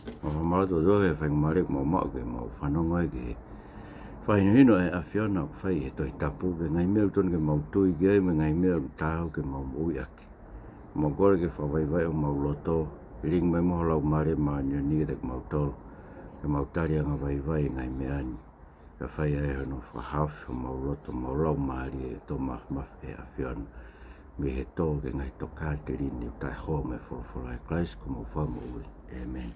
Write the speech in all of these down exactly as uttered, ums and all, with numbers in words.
Mau fakamālō atu he faingamālie ʻoku mau maʻu ke mau fanongo ai ki he fakahinohino ʻa e ʻAfiona ʻoku fai ʻi he Tohi Tapu, ki he ngaahi meʻa ʻoku totonu ke mau tui ki ai, mo e ngaahi meʻa ʻoku taau ke mau moʻui ʻaki. Mau kole ke fakavaivai homau loto, lilingi mai mo ho Laumālie Māʻoniʻoni kiate kimautolu, ke mau tali angavaivai e ngaahi meʻa ni. Kae fai ai hono fakahaofi homau loto, homau laumālie, ʻe tō māfimafi ʻe he ʻAfiona, mei he tō ki he ngaahi tokāteline ʻoku taʻehoa mei he folofola ʻa Kalaisi ko homau Fakamoʻui. ʻĒmeni.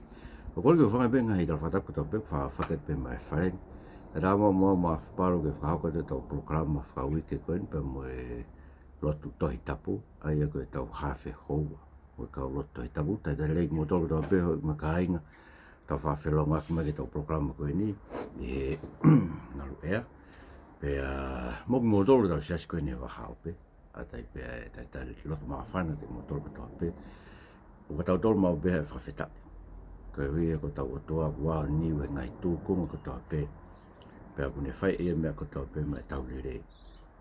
ʻOku ou kole ke u hūfanga pē he ngaahi tala fakatapu kotoa pē, fa-, fakatapu pē maʻa e fale ni. Kae ʻatā muʻa mo au Maʻafu Palu ke fakahoko atu ʻetau polokalama fakauike ko eni pea mo e lotu Tohi Tapu, ʻa ia ko ʻetau hafe houa ʻo e kau lotu Tohi Tapu. Talitali lelei kimoutolu kotoa pē hoʻo ʻi he kāinga, tau fakafelongoaki mai ki heʻetau polokalama ko eni ʻi he ngalu ʻea. Pea mo kimoutolu ʻetau siasi ko eni he vahaʻa ope, ʻa ia pea ʻe talitali loto māfana kiate kimoutolu kotoa pē. ʻOku tautolu maʻu pē ʻa e fakafetaʻi koeʻuhi ko hotau ʻOtua ʻoku aoniu he ngaahi tūkunga kotoa pē, pea ʻoku ne fai ʻe ia e meʻa kotoa pē maʻa ʻetau lelei.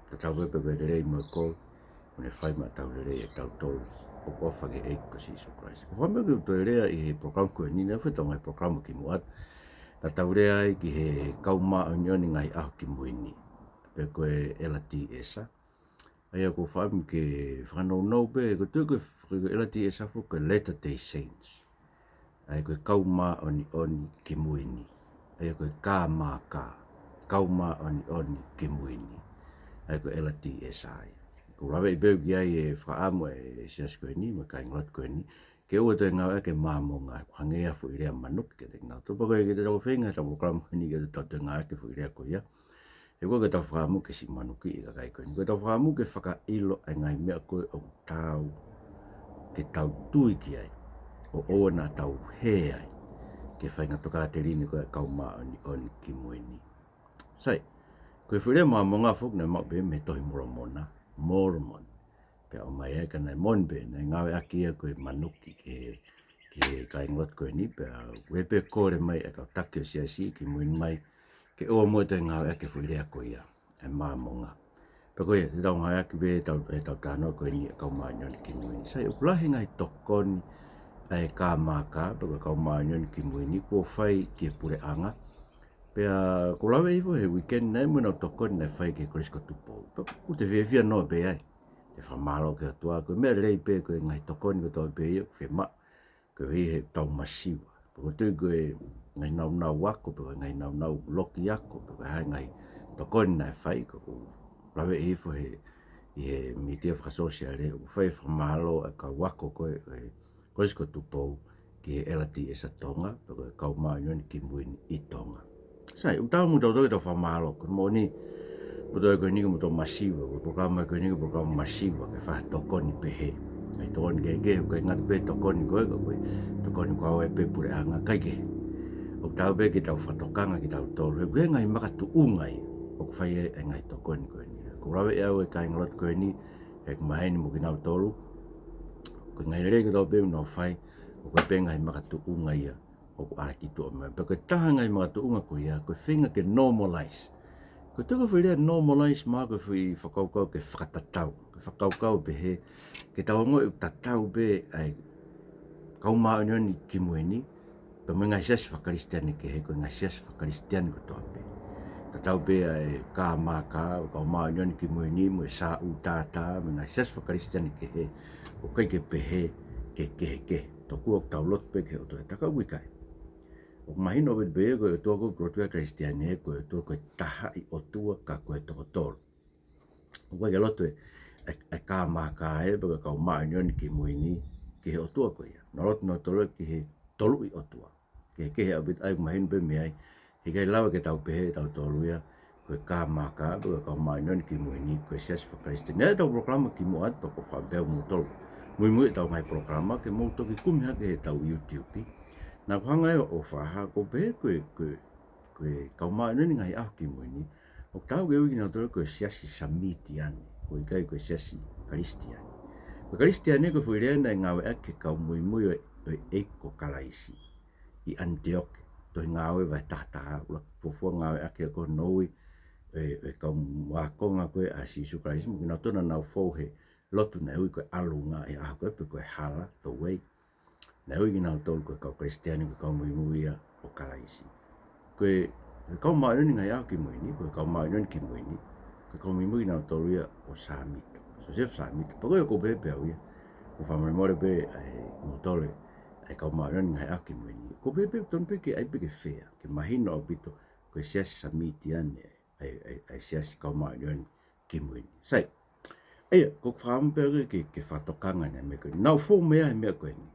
Tatau ai pē pe ko e lelei mo e kovi, ʻoku ne fai maʻatautolu lelei ʻe tautolu ʻoku ʻofa ki he ʻEiki ko Sīsū Kalaisi. Ko e fakaʻamu ke u toe lea ʻi he polokalama ko eni, naʻe ʻi ai foki ʻetau ngaahi polokalama kimuʻa, naʻa tau lea ai ki he Kau Māʻoniʻoni Ngaahi ʻAho Kimui Ni, pe ko e L D S. ʻA ia ʻoku ou fakaʻamu ke fakanounou pē, ʻoku ou tui ko e, ko e L D S foki ko e Latter-day Saints. ʻA ia ko e Kau Māʻoniʻoni Kimui Ni. ʻA ia ko e K M K, Kau Māʻoniʻoni Kimui Ni. ʻA ia ko e L D S ia. ʻOku ou laveʻi pē ki ai e fakaʻamu ʻa e siasi ko eni, mo e kāingalotu ko eni, ke ʻoua toe ngāueʻaki e Māmonga, ʻoku hangē ia ha foʻi lea manuki kiate kinautolu. Pea ko e, ke tau feinga ʻetau polokalama ko eni ke tau toe ngāueʻaki e foʻi lea ko ia. He ʻoku ʻikai ke tau fakaʻamu ke siʻi manukiʻi e kakai ko eni. ʻOku tau fakaʻamu ke fakaʻilo ʻa e ngaahi meʻa ko ē ʻoku taau ke tau tui ki ai, ʻo ʻoua naʻa tau hē ai ki he faʻahinga tokāteline ko ē ʻa e Kau Māʻoniʻoni Kimui Ni. Sai, ko e foʻi lea Māmonga foki naʻe maʻu pē mei he Tohi Molomona, Mormon. Pea ʻomai ai ka naʻe moʻoni pē, naʻe ngāueʻaki ia ko e manuki ki he, ki he kāingalotu ko eni, pea ʻoku ʻi ai pē kole mai ʻa e kau taki ʻo e siasi kimui ni mai, ke ʻoua muʻa toe ngāueʻaki e foʻi lea ko ia, ʻa e Māmonga. Pea ko ia, te tau ngāueʻaki pē ʻetau, ʻetau talanoa ko eni ʻa e Kau Māʻoniʻoni Kimui Ni. Sai, ʻoku lahi e ngaahi tokoni ʻa e K M K, pe ko e Kau Māʻoniʻoni Kimui Ni, kuo fai ki he puleʻanga. Pea ʻoku ou laveʻi hifo he weekend ni mo ʻenau tokoni naʻe fai ki he Kolisi ko Tupou. Pea ʻoku te fiefia noa pē ai. Te fakamālō ki he ʻOtua, ko e meʻa lelei pē ko e ngaahi tokoni kotoa pē ia ʻoku fiemaʻu, koeʻuhi he ʻoku tau masiva. Pea ʻoku ou tui ko e ngaahi nāunau ako, pe ko e ngaahi nāunau loki ako, pe ko e hā e ngaahi tokoni naʻe fai, ʻoku ou laveʻi hifo he, ʻi he mītia fakasōsiale, ʻoku fai e fakamālō ʻa e kau ako ko ē, ʻo e Kolisi ko Tupou ki he L D S Tonga, pe ko e Kau Māʻoniʻoni Kimui Ni ʻi Tonga. Sai, ʻoku taau mo kitautolu ke tau fakamālō, ko e moʻoni, ko kitautolu ko eni ko kitautolu masiva, ko e polokalama ko eni ko e polokalama masiva, ke fai ha tokoni pehē. Ngaahi tokoni kehekehe, ʻoku ʻikai ngata pē he tokoni ko ē, ka ko e tokoni ʻoku ʻoange pē ʻe he puleʻanga, kae kehe. ʻOku taau pē ke tau fakatokanga kitautolu, he ʻoku ʻi ai e ngaahi makatuʻunga ia ʻoku fai ai e ngaahi tokoni ko eni. ʻOku ou laveʻi au e kāingalotu ko eni, ʻoku maheni mo kinautolu, ko e ngaahi lelei kotoa pē ʻoku nau fai, ʻoku ʻi ai pē ngaahi makatuʻunga ia ʻoku ʻā ki tuʻa mai. Pea ko e taha e ngaahi makatuʻunga ko ia, ko e feinga ke normalize. Ko e toko foʻi lea normalize, mahalo ko e foʻi fakakaukau ke fakatatau, ke fakakaukau pehē, ke tau ongoʻi ʻoku tatau pē ʻa e Kau Māʻoniʻoni Kimui Ni pea mo e ngaahi siasi fakakalisitiane kehe, ko e ngaahi siasi fakakalisitiane kotoa pē. Tatau pē ʻa e K M K, Kau Māʻoniʻoni Kimui Ni, mo e S U T T, mo e ngaahi siasi fakakalisitiane kehe, ʻoku ʻikai ke pehē, ke kehekehe. Tokua ʻoku tau lotu pē ki he ʻOtua ʻe taha, ka ʻoku ʻikai. ʻOku mahino ʻaupito pē ko e ʻOtua ko ē ʻoku lotu ki ai e Kalisitiane, ko e ʻOtua ko e tahaʻi ʻOtua ka ko e toko tolu. ʻOku ʻikai ke lotu ʻa e, ʻa e, ʻa e K M K ē, pe ko e Kau Māʻoniʻoni Kimui Ni, ki he ʻOtua ko ia. Nau lotu nautolu ki he Toluʻi ʻOtua. Kehekehe ʻaupito, ʻa ia ʻoku mahino pē mei ai, he ʻikai lava ke tau pehē ʻe tautolu ia, ko e K M K, pe ko e Kau Māʻoniʻoni Kimui Ni, ko e siasi fakakalisitiane. ʻI heʻetau polokalama kimuʻa atu, ʻoku ou fakaʻamu pē au ke mou toe muimui ʻetau ngaahi polokalama, ke mou toki kumi hake heʻetau YouTube. Naʻa ku hanga ʻo fakahā, ʻoku ou pehē ko e, ko e, ko e Kau Māʻoniʻoni Ngaahi ʻAho Kimui Ni, ʻoku taau ke ui kinautolu ko e siasi Samitiane, ʻoku ʻikai ko e siasi Kalisitiane. Ko e Kalisitiane ko e foʻi lea naʻe ngāueʻaki ki he kau muimui ʻo e, ʻo e ʻEiki ko Kalaisi ʻi ʻAniteoke, Tohi Ngāue vahe taha taha, ʻuluaki fuofua ngāueʻaki ʻa ia ko hono ui ʻe, ʻe he kau ākonga ko ē ʻa Sīsū Kalaisi, mo kinautolu naʻa nau fou he lotu naʻe ui ko e ʻAlunga ʻi he ʻaho ko ē, pe ko e Hala, the Way. Naʻe ui kinautolu ko e kau Kalisitiane, ko e kau muimui ia ʻo Kalaisi. Ko e, ko e kau māʻoniʻoni ngaahi ʻaho kimui ni, ko e kau māʻoniʻoni kimui ni, ko e kau muimui kinautolu ia ʻo Sāmita, Siosefa Sāmita. Pea ko e ʻoku ou pehē pē au ia, ʻoku fakamolemole pē ʻa e moutolu ʻa e kau māʻoniʻoni ngaahi ʻaho kimui ni. ʻOku ou pehē pē tonu pē ke ʻai pē ke fea, ke mahino ʻaupito ko e siasi Sāmitiane ʻa e, ʻa e, ʻa e siasi kau māʻoniʻoni kimui ni. Sai. ʻA ia, ʻoku ou fakaʻamu pē au ke, ke fakatokanga ʻa e meʻa ko eni. Naʻa ku fou mei ai he meʻa ko eni.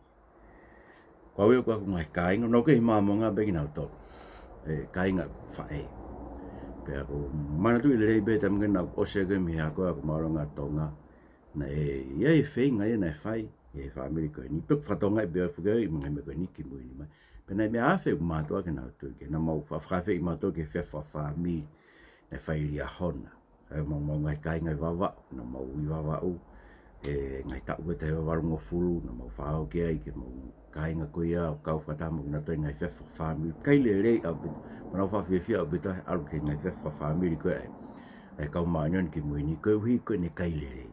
Ko au ia ko ʻeku ngaahi kāinga, naʻa ku kei Māmonga pē kinautolu. ʻE, kāinga ʻeku faʻē. Pea ʻoku ou manatuʻi lelei pē taimi ko ē naʻa ku ʻosi ko ē mei he ako ʻeku māʻolunga Tonga. Naʻe ʻi ai e feinga ia naʻe fai ʻe he fāmili ko eni. Pea ʻoku fakatokangaʻi pē au foki ʻi he ngaahi meʻa ko eni kimui ni mai. Pea naʻe meʻa afe ʻeku mātuʻa ke nau tui ki ai. Naʻa mau fa-, fakafeʻi mautolu ki he efiafi fakafāmili naʻe fai ʻi Liahona. ʻA ia mau, mau ngaahi kāinga ʻi Vavaʻu, naʻa mau ʻi Vavaʻu, ʻi he ngaahi taʻu ʻe taha hiva valungofulu, naʻa mau faʻao ki ai ke mau kāinga ko ia, ʻo kau fakataha mo kinautolu ʻi he ngaahi efiafi fakafāmili. Kai lelei ʻaupito, pea naʻa nau fakafiefia ʻaupito he ʻalu ki he ngaahi efiafi fakafāmili ko ē ʻa e, ʻa e kau māʻoniʻoni kimui ni, koeʻuhi ko ʻene kai lelei.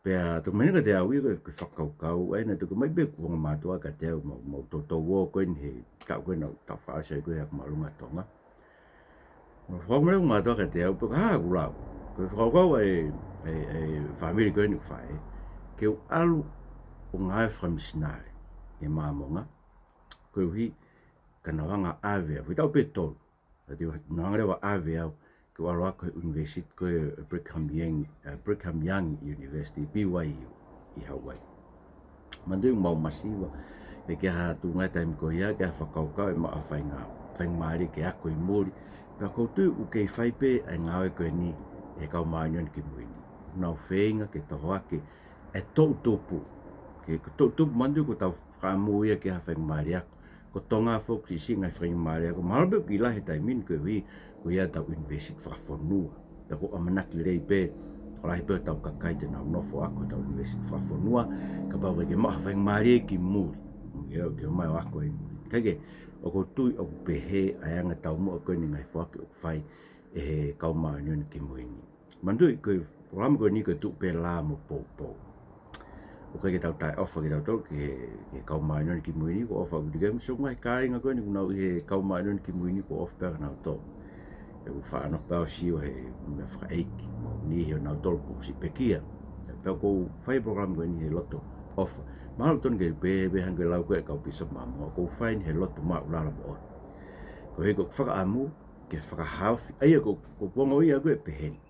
Pea toki mahino kiate au ia ko e, ko e fakakaukau, ʻa ia naʻe toki ʻomai pē ʻeku ongo mātuʻa kiate au, mau, mau toutou ō ko eni he taʻu ko ē naʻa ku taʻu fakaʻosi ai ko ē ʻeku māʻolunga Tonga. Naʻe fakaʻamu leva ʻeku mātuʻa kiate au, pea ko e hā ʻeku lau. Ko e fakakaukau ʻa e, ʻa e, ʻa e fāmili ko eni ʻeku faʻē, ke u ʻalu ʻo ngāue fakamisinale ʻi Māmonga, koeʻuhi ka nau hanga ʻave au, he taʻu pē ʻe tolu. Pea te u hanga leva ʻave au ke u ʻalu ʻo ako he ʻunivēsiti ko ē Brigham Young, ʻa e Brigham Young University, B Y U, ʻi Hawaii. Manatuʻi ʻoku mau masiva, ʻikai ke ʻi ai ha tuʻunga he taimi ko ia ke ʻi ai ha fakakaukau ʻe maʻu ha fainga, faingamālie ke ako ʻi muli. Pea ʻoku ou tui ʻoku kei fai pē ʻa e ngāue ko eni ʻe he kau māʻoniʻoni kimui ni. Nau feinga ke tohoakiʻi e toʻutupu. Ke, ko e toʻutupu manatuʻi ʻoku tau fakaʻamu ia ke ʻi ai ha faingamālie ako. Ko Tonga foki siʻi ngaahi faingamālie ako. Mahalo pē ʻoku kiʻi lahi he taimi ni koeʻuhi ko ia ʻetau ʻunivēsiti fakafonua. Pea ʻoku ou ʻamanaki lelei pē, ʻoku lahi pē hotau kakai te nau nofo ako ʻi hotau ʻunivēsiti fakafonua, kapau ʻoku ʻikai ke maʻu ha faingamālie ki muli. Ke, ke ō mai ʻo ako ʻi muli. Kae kehe, ʻoku ou tui ʻoku pehē ʻa e anga taumuʻa ko eni ngaahi foaki ʻoku fai ʻe he kau māʻoniʻoni kimui ni. Manatuʻi ko e polokalama ko eni ko e Tuʻu pē Lā mo Poupou. ʻOku ʻikai ke tau taʻeʻofa kitautolu ki he, ki he kau māʻoniʻoni kimui ni, ʻoku ou ʻofa ʻaupito ki ai mo siʻoku ngaahi kāinga ko eni ʻoku nau ʻi he kau māʻoniʻoni kimui ni, ʻoku ou ʻofa pē au kia nautolu. ʻOku ou faʻa nofo pē au ʻo sio he meʻa fakaʻeiki, mo e niʻihi ʻo nautolu kuo ʻosi pekia. Pea ʻoku ou fai e polokalama ko eni he loto ʻofa. Mahalo tonu ke pehē, pehē hangē ko e lau ko ē ʻa e kau pīsope Māmonga, ʻoku ou fai eni he loto māʻulalo moʻoni. Koeʻuhi ko ʻeku fakaʻamu ke fakahaofi, ʻa ia ko, ko ʻeku ongoʻi ia ko ē ʻe pehē ni.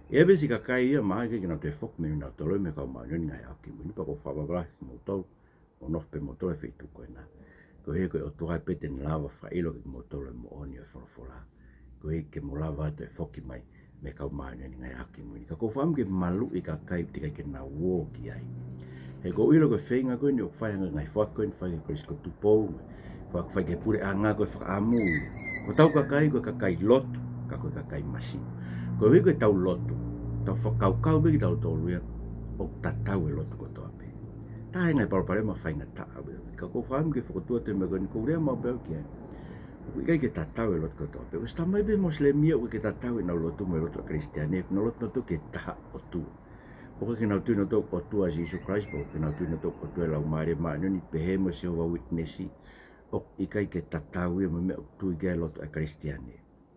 ʻE ʻi ai pē siʻi kakai ia mahalo ʻikai ke nau toe foki mei nautolu mei he kau māʻoniʻoni ngaahi ʻaho kimui ni, pea ʻoku ou fakalakalaka kimoutolu, ʻo nofo pē moutolu he feituʻu ko ena. Koeʻuhi ko e ʻOtua pē te ne lava fakaʻilo kiate kimoutolu e moʻoni ʻo e folofola. Koeʻuhi ke mou lava ʻo toe foki mai mei he kau māʻoniʻoni ngaahi ʻaho kimui ni. Ka ʻoku ou fakaʻamu ke maluʻi e kakai teʻeki ai ke nau ō ki ai. He ʻoku ou ʻilo ko e feinga ko eni ʻoku fai, hangē ko e ngaahi foaki ko eni fai ʻe Kolisi ko Tupou, foaki fai ki he puleʻanga, ko e fakaʻamu ia. Ko hotau kakai ko e kakai lotu, ka ko e kakai masiva. Koeʻuhi ko ʻetau lotu, tau fakakaukau pē kitautolu ia ʻoku tatau e lotu kotoa pē. Taha e ngaahi palopalema faingataʻa pē. Ka ʻoku ou fakaʻamu ke fokotuʻu atu e meʻa ko eni, ʻoku ou lea maʻu pē au ki ai. ʻOku ʻikai ke tatau e lotu kotoa pē. ʻOsi talamai pē ʻe he Mosilemi ia ʻoku ʻikai ke tatau ʻenau lotu mo e lotu ʻa e Kalisitiane, ʻenau lotu nautolu ki he taha ʻOtua. ʻOku ʻikai ke nau tui nautolu ki he ʻOtua ʻo Sīsū Kalaisi, pea ʻoku ʻikai ke nau tui nautolu ki he ʻOtua ʻo e Laumālie Māʻoniʻoni, pehē mo e Jehovah Witness, ʻoku ʻikai ke tatau ia mo e meʻa ʻoku tui ki ai e lotu ʻa e Kalisitiane.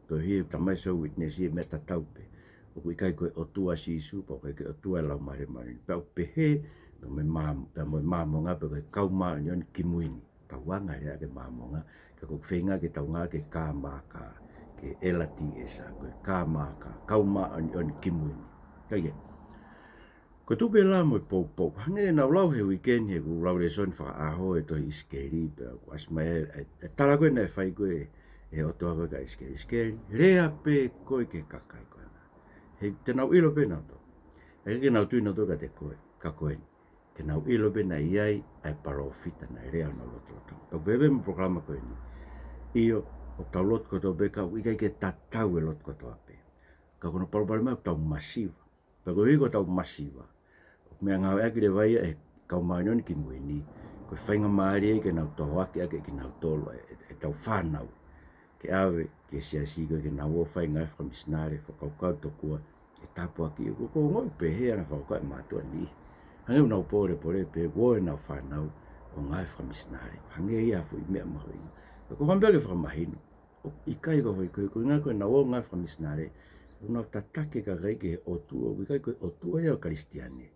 Koeʻuhi ʻoku talamai ʻe he Jehovah Witness e meʻa tatau pē. ʻOku ʻikai ko e ʻOtua ʻa Sīsū, pea ʻoku ʻikai ko e ʻOtua ʻo e Laumālie Māʻoniʻoni. Pea ʻoku pehē, pea mo e Mā-, pea mo e Māmonga, pea ko e kau māʻoniʻoni kimui ni. Tau anga lea ki he Māmonga, ka ʻoku ou feinga ke tau ngāueʻaki e K M K, ki he L D S, ko e K M K, kau māʻoniʻoni kimui ni. Kae kehe, ko e Tuʻu pē Lā mo Poupou. Hangē naʻa ku lau he uike ni, he ʻoku ou lau e lēsoni fakaʻaho he tohi ʻIsikeli, pea ʻoku ʻasi mai e, e, e tala ko ē naʻe fai ko ē ʻe he ʻOtua ko ē kia ʻIsikeli. ʻIsikeli, lea pē koe ki he kakai ko ena. He te nau ʻilo pē nautolu. He ʻikai ke nau tui nautolu kiate koe, ka ko eni. Ke nau ʻilo pē naʻe ʻi ai ʻa e palōfita naʻe lea ʻo nau lotolotonga. Pea ʻoku pehē pē mo e polokalama ko eni. ʻIo, ʻoku tau lotu kotoa pē, ka ʻoku ʻikai ke tatau e lotu kotoa pē. Ka ko hono palopalema ʻoku tau masiva. Pea koeʻuhi ko ʻetau masiva, ʻoku meʻangāueʻaki leva ia ʻe he kau māʻoniʻoni kimui ni, ko e faingamālie ke nau tohoakiʻi ʻaki kinautolu e, e, ʻetau fānau ke ʻave ki he siasi ko ē ke nau ō ʻo fai e ngāue fakamisinale, fakakaukau tokua ʻe tāpuakiʻi. ʻOku ou ongoʻi pehē ʻa e fakakaukau ʻa e mātuʻa ni. Hangē ʻoku nau pōlepole pē, ʻoku ʻi ai ʻenau fānau ʻo ngāue fakamisinale. Hangē ia ha foʻi meʻa mahuʻinga. Ka ko e fakaʻamu pē ke fakamahino, ʻoku ʻikai ko e hoi ko e, ko e ngāue ko ē ʻenau ō ngāue fakamisinale, ʻoku nau tataki e kakai ki he ʻotua, ʻoku ʻikai ko e ʻotua ia ʻo e Kalisitiane.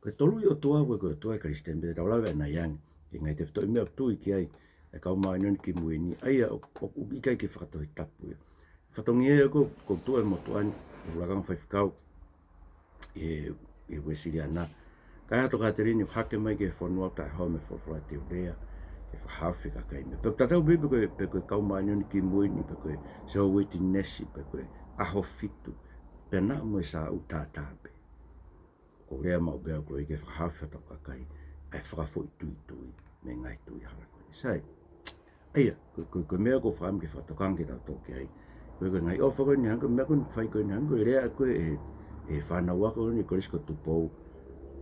Ko e tolu ʻi ʻotua, ko e, ko e ʻotua ʻa e Kalisitiane, pea tau lave ʻanai ange ki he ngaahi tefitoʻi meʻa ʻoku tui ki ai e kau māʻoniʻoni kimui ni, ʻa ia ʻoku, ʻoku ʻikai ke fakatohitapu ia. Fatongia ia ko, ko e tuʻu ʻa e motuʻa ni, ʻi he lakanga faifekau ʻi he, ʻi he Uēsiliana. Kae ʻatā ʻa Katelini ʻo hake mai ki he fonua ʻo taʻehaofi e folofola ʻa e Teutea, ke fakahaofi e kakai mei. Pea ʻoku tatau pē pe ko e, pe ko e kau māʻoniʻoni kimui ni, pe ko e Jehovah Witness, pe ko e ʻAho Fitu, pea naʻa mo e Sāʻutata pē. ʻOku ou lea maʻu pē au ko e ke fakahaofi hotau kakai ʻa e fakafoʻituitui mei he ngaahi tui hala ko eni. Sai. ʻA ia, ko, ko, ko e meʻa ʻoku ou fakaʻamu ke fakatokanga kitautolu ki ai. Ko e, ko e ngaahi ʻofa ko eni, hangē ko e meʻa ko eni ʻoku fai ko eni, hangē ko e lea ko ē ʻa e, ʻa e fānau ako ko eni Kolisi ko Tupou,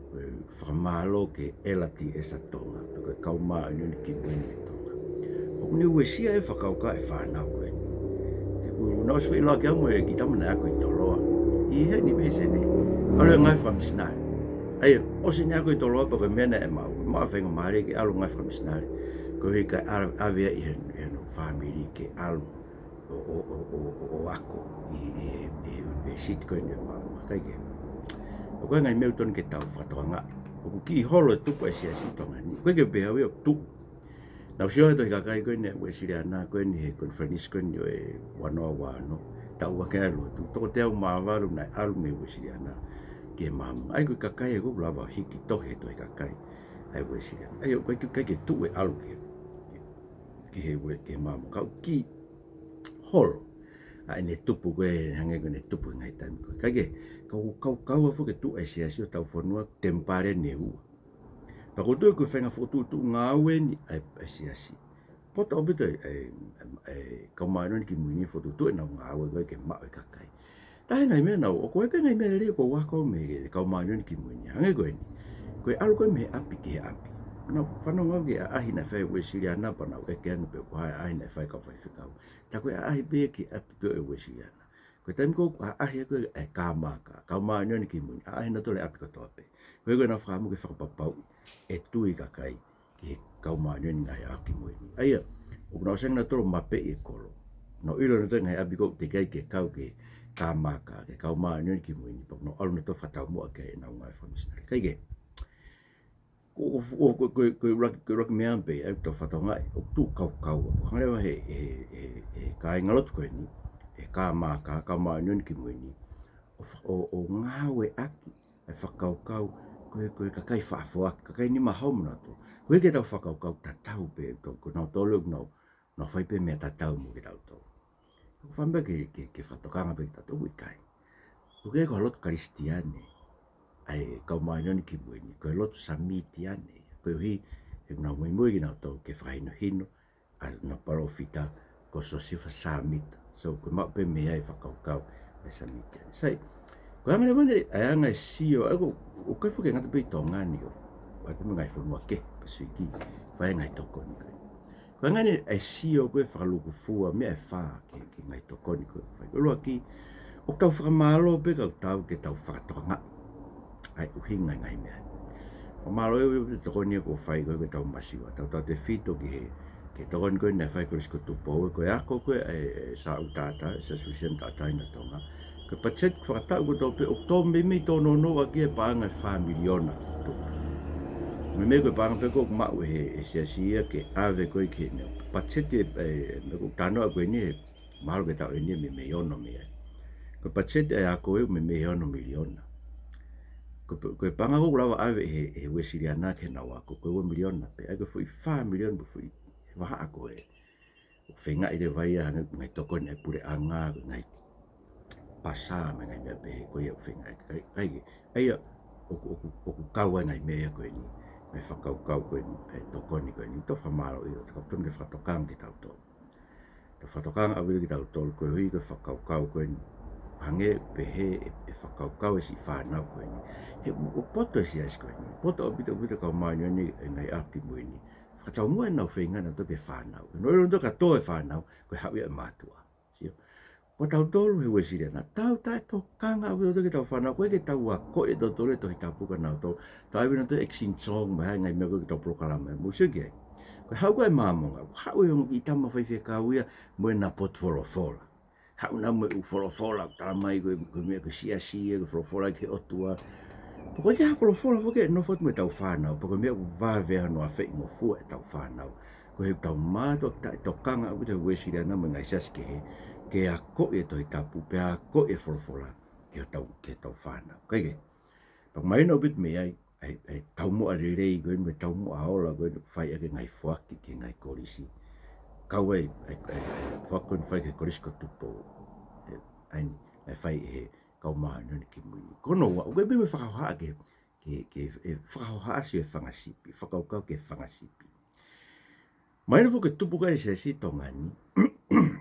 ko e fakamālō ki he L T S ʻa Tonga, pe ko e kau māʻoniʻoni kimui ni ʻa Tonga. ʻOku ne uesia e fakakaukau ʻa e fānau ko eni. He ʻoku nau ʻosi foʻi loa ki ai mo e kiʻi tama naʻe ako ʻi Toloa. ʻI heni pē ʻi Senē. ʻAlu ʻo ngāue fakamisinale. ʻA ia, ʻosi ʻene ako ʻi Toloa pea ko e meʻa naʻe maʻu, maʻu e faingamālie ke ʻalu ʻo ngāue fakamisinale. Koeʻuhi kae ʻa-, ʻave ia ʻi he, ʻi hono fāmili ke ʻalu ʻo, ʻo, ʻo ako ʻi, ʻi, ʻi he ʻunivēsiti ko eni ʻo e māʻolunga, kae kehe. ʻOku ʻi ai e ngaahi meʻa ʻoku totonu ke tau fakatokangaʻi. ʻOku kiʻi holo e tupu ʻa e siasi ʻi Tonga ni. ʻOku ʻikai ke pehē au ia ʻoku tuʻu. Naʻa ku sio he tohi kakai ko eni ʻa e Uēsiliana ko eni he konifelenisi ko eni ʻo e ua noa ua ono, taʻu ua ki ai e lotu. Toko teau mā valu naʻe ʻalu mei Uēsiliana ki he Māmonga. ʻA ia ko e kakai ē ʻoku lava ʻo hiki tohi he tohi kakai ʻa e Uēsiliana. ʻA ia ʻoku ʻikai ke, ʻikai ke tuʻu e ʻalu ki he, ki he Uē-, ki he Māmonga. Ka ʻoku kiʻi holo ʻa ʻene tupu ko ē, hangē ko ʻene tupu he ngaahi taimi ko ē. Kae kehe, ka ʻoku kaukau ʻa e foʻi tuʻu ʻa e siasi ʻo tau fonua, temipale ʻe ua. Pea ʻoku ou tui ko e faʻahinga fokotuʻutuʻu ngāue eni ʻa e, ʻa e siasi. Poto ʻaupito ʻa e, ʻa e, ʻa e kau māʻoniʻoni kimui ni fokotuʻutuʻu ʻenau ngāue ko ē ke maʻu e kakai. Taha e ngaahi meʻa naʻa ku, ʻoku ʻi ai pē ngaahi meʻa lelei ʻoku ou ako mei he kau māʻoniʻoni kimui ni. Hangē ko eni. Ko e ʻalu ko ē mei he ʻapi ki he ʻapi. Naʻa ku fanongo au ki he ʻaʻahi naʻe fai ʻe Uēsiliana pea naʻa ku ʻeke ange pe ko e hā e ʻaʻahi naʻe fai ʻe he kau faifekau. Tā ko e ʻaʻahi pē ki he ʻapi pē ʻo e Uēsiliana. Ko e taimi ko ē ʻoku ʻaʻahi ko ē ʻa e kāmaka, kau māʻoniʻoni kimui ni, ʻaʻahi nautolu he ʻapi kotoa pē. Ko e, ko ʻenau fakaʻamu ke fakapapauʻi ʻe tui e kakai ki he kau māʻoniʻoni ngaahi ʻaho kimui ni. ʻA ia, ʻoku nau ʻosi ange nautolu ʻo mapeʻi e kolo. Nau ʻilo nautolu e ngaahi ʻapi ko ē ʻoku teʻeki ai ke kau ki he kāmaka, ki he kau māʻoniʻoni kimui ni, pea nau ʻalu nautolu ʻo fakataumuʻa ki ai ʻenau ngāue fakamisinale. Kae kehe, ko, ko, ko, ko, ko e ʻuluaki, ko e ʻuluaki meʻa pē ʻa ʻetau fakatokangaʻi, ʻoku tuʻu kaukau, ʻoku hanga leva he, he, he, he kāingalotu ko eni, he kāmaka, kau māʻoniʻoni kimui ni, ʻo fa-, ʻo, ʻo ngāueʻaki ʻa e fakakaukau ko e, ko e kakai faʻa foaki, kakai nima hou mo nautolu. Ko e ke tau fakakaukau tatau pē, tau, ko nautolu ʻoku nau, nau fai pē meʻa tatau mo kitautolu. ʻOku fiemaʻu pē ke, ke, ke fakatokanga pē kitautolu, ʻoku ʻikai. ʻOku ʻikai ko ha lotu Kalisitiane ʻa e kau māʻoniʻoni kimui ni, ko e lotu Sāmitiane. Koeʻuhi he ʻoku nau muimui kinautolu ke fakahinohino ʻa e, ʻenau palōfita ko Siosefa Sāmita. So, ʻoku maʻu pē mei ai e fakakaukau ʻa e Sāmitiane. Sai, ko e anga leva eni ʻa e anga e sio, ʻa ia ko, ʻoku ʻikai foki ke ngata pē ʻi Tonga ni, ʻoku ʻi ai pē mo e ngaahi fonua kehe, Pasifiki, fai e ngaahi tokoni ko ē. Ko e anga eni ʻa e sio ko ē fakalūkufua, meʻa ʻe fā ki he, ki he ngaahi tokoni ko ē. Fai ko e ʻuluaki, ʻoku tau fakamālō pē ka ʻoku taau ke tau fakatokangaʻi ʻa e ʻuhinga e ngaahi meʻa. Fakamālō ʻaupito e tokoni ʻoku fai ko ē ki heʻetau masiva. Tautautefito ki he, ki he tokoni ko ē naʻe fai ʻe Kolisi ko Tupou, ko e ako ko ē ʻa e, ʻa e Sāʻutata, ʻa e Siasi Uēsiliana Taʻataʻeina ʻo Tonga. Ko e patiseti fakataʻu kotoa pē ʻoku tō meimei tōnounou ʻaki e paʻanga ʻe fā miliona. Meimei ko e paʻanga pē ko ē ʻoku maʻu ʻe he, he siasi ia ke ʻave ko ē ki he, patiseti ē, ē, ʻoku talanoa ko eni he mahalo ke taʻu eni ʻe meimei ono mei ai. Ko e patiseti ʻa e ako ē ʻoku meimei ono miliona. Ko e, ko e paʻanga ko ē ʻoku lava ʻave ʻe he, he Uēsiliana ki heʻenau ako, ko e ua miliona pē, ʻa ia ko e foʻi fā miliona pē foʻi vahaʻa ko ē. ʻOku feingaʻi leva ia hangē ngaahi tokoni ʻa e puleʻanga, ngaahi pasa mo e ngaahi meʻa pehē ko ia ʻoku feingaʻi. Kae, kae kehe, ʻa ia, ʻoku, ʻoku, ʻoku kau ai e ngaahi meʻa ia ko eni, mo e fakakaukau ko eni, ʻa e tokoni ko eni, tau fakamālō ʻi loto, ka ʻoku totonu ke fakatokanga kitautolu. Tau fakatokanga ʻaupito kitautolu, koeʻuhi ko e fakakaukau ko eni, hangē pehē ʻe, ʻe fakakaukau e siʻi fānau ko eni. He ʻoku, ʻoku poto e siasi ko eni, poto ʻaupito, ʻaupito e kau māʻoniʻoni ʻi he ngaahi ʻaho kimui ni. Fakataumuʻa ʻenau feinga nautolu ki he fānau. Nau ʻilo nautolu ka tō e fānau, ko e haʻu ia e mātuʻa. Sio. Ko tautolu he Uēsiliana, tau taʻetokanga ʻaupito ke tau fānau, ʻoku ʻikai ke tau akoʻi ʻe tautolu e Tohi Tapu kia nautolu. Tau ʻai pē nautolu e action song, mo e ngaahi meʻa ko ē ki heʻetau polokalama, mou sio ki ai. Ko e haʻu ko ē ʻa e Māmonga, haʻu e ongo kiʻi tama faifekau ia mo ʻena potu folofola. Haʻu nautolu mo e ʻū folofola, talamai ko e, ko e meʻa ko e siasi ia, ko e folofola ki he ʻOtua. Pea ʻoku ʻikai ke ʻi ai ha folofola foki ʻe nofo atu mo ʻetau fānau, pea ko e meʻa ʻoku vave ai hono afeʻi ngofua ʻetau fānau. Ko e heʻetau mātuʻaki taʻetokanga ʻaupito he Uēsiliana mo e ngaahi siasi kehe, ke akoʻi e Tohi Tapu, pea akoʻi e folofola ki heʻetau, ki heʻetau fānau. Kae kehe, pea ʻoku mahino ʻaupito mei ai, ʻa e, ʻa e taumuʻa lelei ko eni mo e taumuʻa ola ko eni ʻoku fai ʻaki e ngaahi foaki ki he ngaahi kolisi. Kau ai, ʻa e, ʻa e, ʻa e foaki ko eni ʻoku fai ki he Kolisi ko Tupou. ʻE, ʻa eni, ʻe fai ʻe he Kau Māʻoniʻoni Kimui Ni. Ko hono ua, ʻoku ʻi ai pē mo e fakahohaʻa ki he, ki he, ki he, ʻe fakahohaʻa siʻi fanga sipi, fakakaukau ki he fanga sipi. Mahino foki ko e tupu ko ē e siasi ʻi Tonga ni,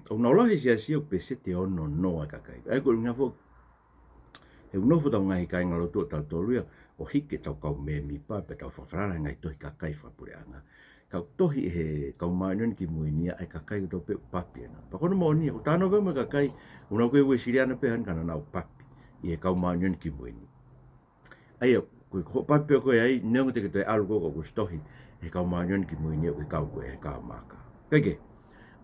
ʻoku nau lau he siasi ʻoku peseti ʻe ono noa e kakai. ʻA ia ko e ʻuhinga foki, he ʻoku nofo ʻetau ngaahi kāingalotu ʻo tautolu ia, ʻo hiki ʻetau kau mēmipa, pea tau fakafalala he ngaahi tohi kakai fakapuleʻanga. Kau tohi ʻe he Kau Māʻoniʻoni Kimui Ni ia ʻa e kakai kotoa pē ʻoku papi ʻena. Pea ko hono moʻoni, ʻoku talanoa pē mo e kakai, ʻoku nau kei Uēsiliana pē ʻa ia ka naʻa nau papi ʻi he Kau Māʻoniʻoni Kimui Ni. ʻA ia, ko e, ko e papi ko ē ai, neongo te ke toe ʻalu ko ē ʻoku ʻosi tohi ʻe he Kau Māʻoniʻoni Kimui Ni ia ʻoku ke kau ko ē he Kau Māʻoniʻoni. Kae kehe,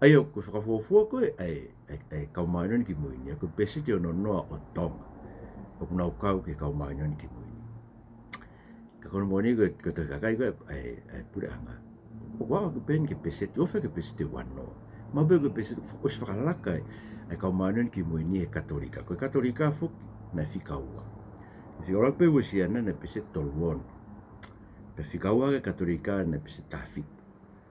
ʻa ia, ko e fakafuofua ko ē ʻa e, ʻa e, ʻa e Kau Māʻoniʻoni Kimui Ni ia, ko e peseti ʻe ono noa ʻo Tonga ʻoku nau kau ki he Kau Māʻoniʻoni Kimui Ni. Ka ko hono moʻoni ko e, ko e tohi kakai ko ē ʻa e, ʻa e puleʻanga, ʻoku aʻu ʻaupito pē eni ki he peseti, ʻoku ʻikai ke peseti ʻe ua noa. Mahalo pē ko e peseti, ʻosi fakalaka ʻa e Kau Māʻoniʻoni Kimui Ni ʻe he Katolika. Ko e Katolika foki naʻe fika ua. Fika ua pē Uēsiliana naʻe peseti tolu ono. Pea fika ua ki he Katolika naʻe peseti taha fitu.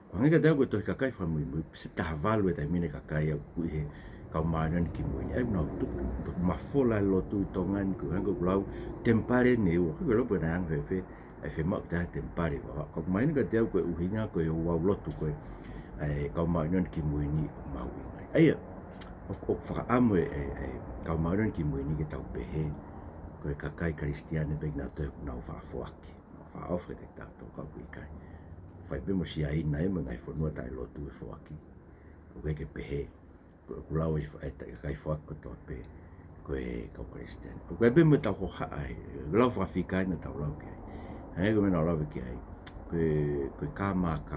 Ko e hangē kiate au ko e tohi kakai fakamuimui, peseti taha valu he taimi ni e kakai ʻoku ʻi he Kau Māʻoniʻoni Kimui Ni. ʻA ia ʻoku nau tupu, mafola e lotu ʻi Tonga ni, ko e hangē ko ʻeku lau, temipale ʻe ua, ko e lau pē naʻe anga fēfē ʻa e fiemaʻu ke ʻi ai ha temipale ʻe ua. Ka ʻoku mahino kiate au ko e ʻuhinga ko e ouau lotu ko ē ʻa e Kau Māʻoniʻoni Kimui Ni ʻoku mahuʻinga ai. ʻA ia, ʻoku, ʻoku fakaʻamu e, e, e Kau Māʻoniʻoni Kimui Ni ke tau pehē, ko e kakai Kalisitiane pē kinautolu ʻoku nau faʻa foaki, nau faʻa ʻofa kiate kitautolu, ka ʻoku ʻikai. Fai pē mo Siaina ia mo e ngaahi fonua taʻelotu e foaki. ʻOku ʻikai ke pehē. Ko ʻeku lau ʻe he fa-, e ta-, e kakai foaki kotoa pē ko e kau Kalisitiane. ʻOku ʻi ai pē mo ʻetau hohaʻa he lau fakafika ʻi heʻetau lau ki ai. Hangē ko e meʻa naʻa ku lave ki ai. Ko e, ko e K M K,